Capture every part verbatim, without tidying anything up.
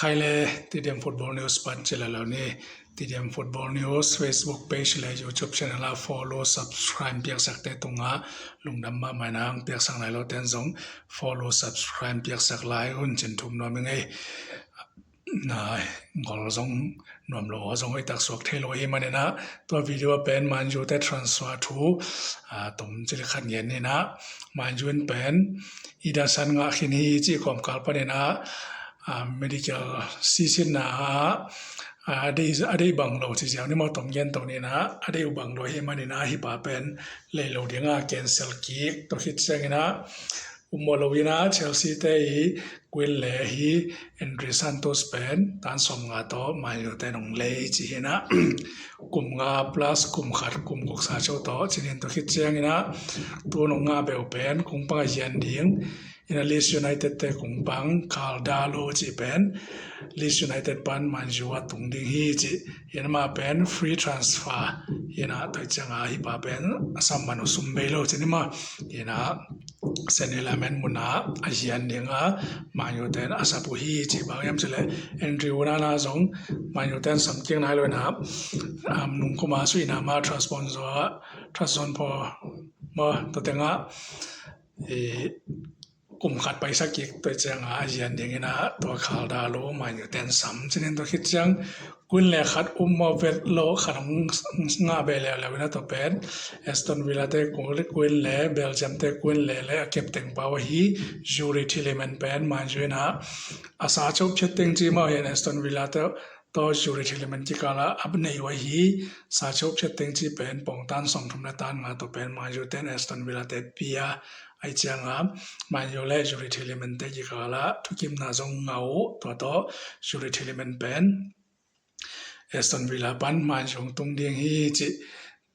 Khai le, TDM Football News pan ci lalo ni. TDM Football News Facebook page le YouTube channel ah follow, subscribe piaksakte tungah lungdam mahmah in hong piaksak nai lo ten zong follow, subscribe piaksak lai un cin thum nuam ing ei. Na, gol zong nuam lo, zong hoih tak suak thei lo ahih manin ah, tua video pen Man U te transfer thu, a, tom cili khat ngen ni in ah, Man U in pen Ederson ngah khin hi cih kawmkal panin ah, a, medical sisitna ah, a, a deih, a deih bang lo ci ziau ni maw, tom gen to ni in ah, a deih uh bang lo ahih manin ah, hih pa pen lei lo ding a cancel kik, tua khit ciangin ah, um mawh lo in ah, Chelsea te i Quinn le hi Andrey Santos pen tan sawmnga tawh Man U te nong lei ci hi in ah, kum nga plus kum khat, kum guk sa cho tawh cinin, tua khit ciangin ah, tu nong ngah beh uh pen kung pang a hian ding in ah, Leeds United te kung pang Karl Darlow ci pen Leeds United pan Man U a tung ding hi ci hi in ah, amah pen free transfer hi in ah, tua ciangin ah hih pa pen a sam man uh sum bei lo ci ni maw, hi in ah Saint Maximin mun ah a hian ding a, Man U ten a sap uh hi ci. Bang hiam cih leh Andre Onana zong Man U ten sam kik nai lo in ah, um, nung kum a sui in ah, amah Trabzonspor, Trabzonspor maw, tua teng ah, eh, kum khat paisa kik, tua ciangin ah a hian ding in ah, tua Karl Darlow Man U ten sam cinin, tua khit ciang Quinn le khat um mawh vet lo, khat hong ngah beh leuleu in ah, tua pen Aston Villa te Quinn le, Belgium te Quinn le le a captain pa uh ahi Youri Tielemans pen Man U in ah a sa chop chet teng ci maw, hi in ah Aston Villa te tawh Youri Tielemans kikal ah a nei uh ahi sa chop chet teng ci pen pawng tan sawmthum le tan nga, tua pen Man U ten Aston Villa te pia, ahih ciangin ah Man U le Youri Tielemans te kikal ah thukimna zong ngah uh, tua tawh Youri Tielemans pen Aston Villa pan Man U tung ding hi ci,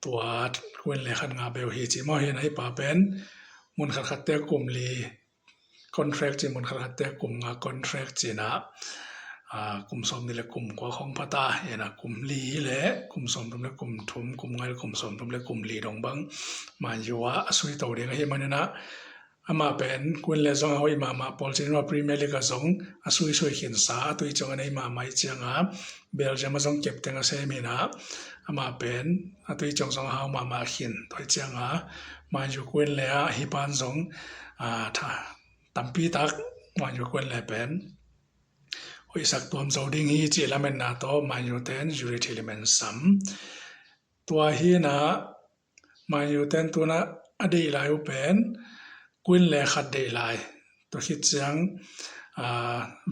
tua Quinn le khat ngah beh uh hi ci maw, hi in ah hih pa pen mun khat khat te kum li contract ci, mun khat khat te kum nga contract ci in ah, a, kum sawmnih le kum kua khong pha ta, hi in ah kum li le kum sawmthum le kum thum, kum nga le kum sawmthum le kum li dong bang Man U ah a sui to ding ahih manin ah, amah pen Quinn le zong a hoih mahmah pawl ci ni maw, Premier League ah zong a suisui khinsa, a tui cong a nei mahmah ahih ciangin ah, Belgium ah zong captain a sem hi in ah, amah pen a tui cong zong a hau mahmah khin, tua ahih ciangin ah Man U Quinn le ah hih pan zong, a, tha, tampi tak Man U Quinn le pen hoihsak tuam zo ding hi cih lametna tawh Man U ten Youri Tielemans sam. Tua hi in ah Man U ten tu in ah a deih lai uh pen Quinn le khat deih lai, tua khit ciang, a,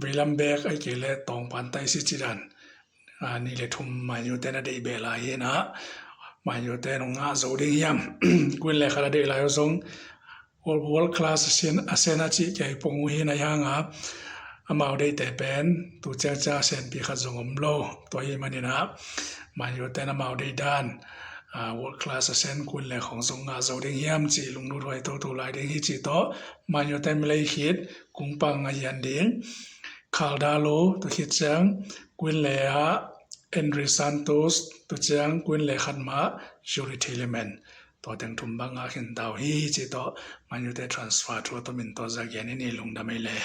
veilam bek ahih kei leh tawngpan taisi ci dan, a, nih le thum Man U ten a deih beh lai hi in ah, Man U ten hong ngah zo ding hiam? Quinn le khat a deih lai uh zong world, world class a sen, a sen a cih kei pong uh hi in ah, ahih hangin amau deihte pen tu ciangciang a senpi khat zong om lo, tua ahih manin ah Man U ten amau deih dan, a, world class a sen Quinn le khong zong ngah zo ding hiam cih lunglut huai toto lai ding hi cih tawh, Man U ten mi lei khit kung pang a hian ding Karl Darlow, tua khit ciang Quinn le ah Andrey Santos, tua ciang Quinn le khat mah Youri Tielemans, tua teng thum bang ngah khin ta uh hi cih tawh Man U te transfer thu a tomin tawh za gen ing ei, lungdam ei le.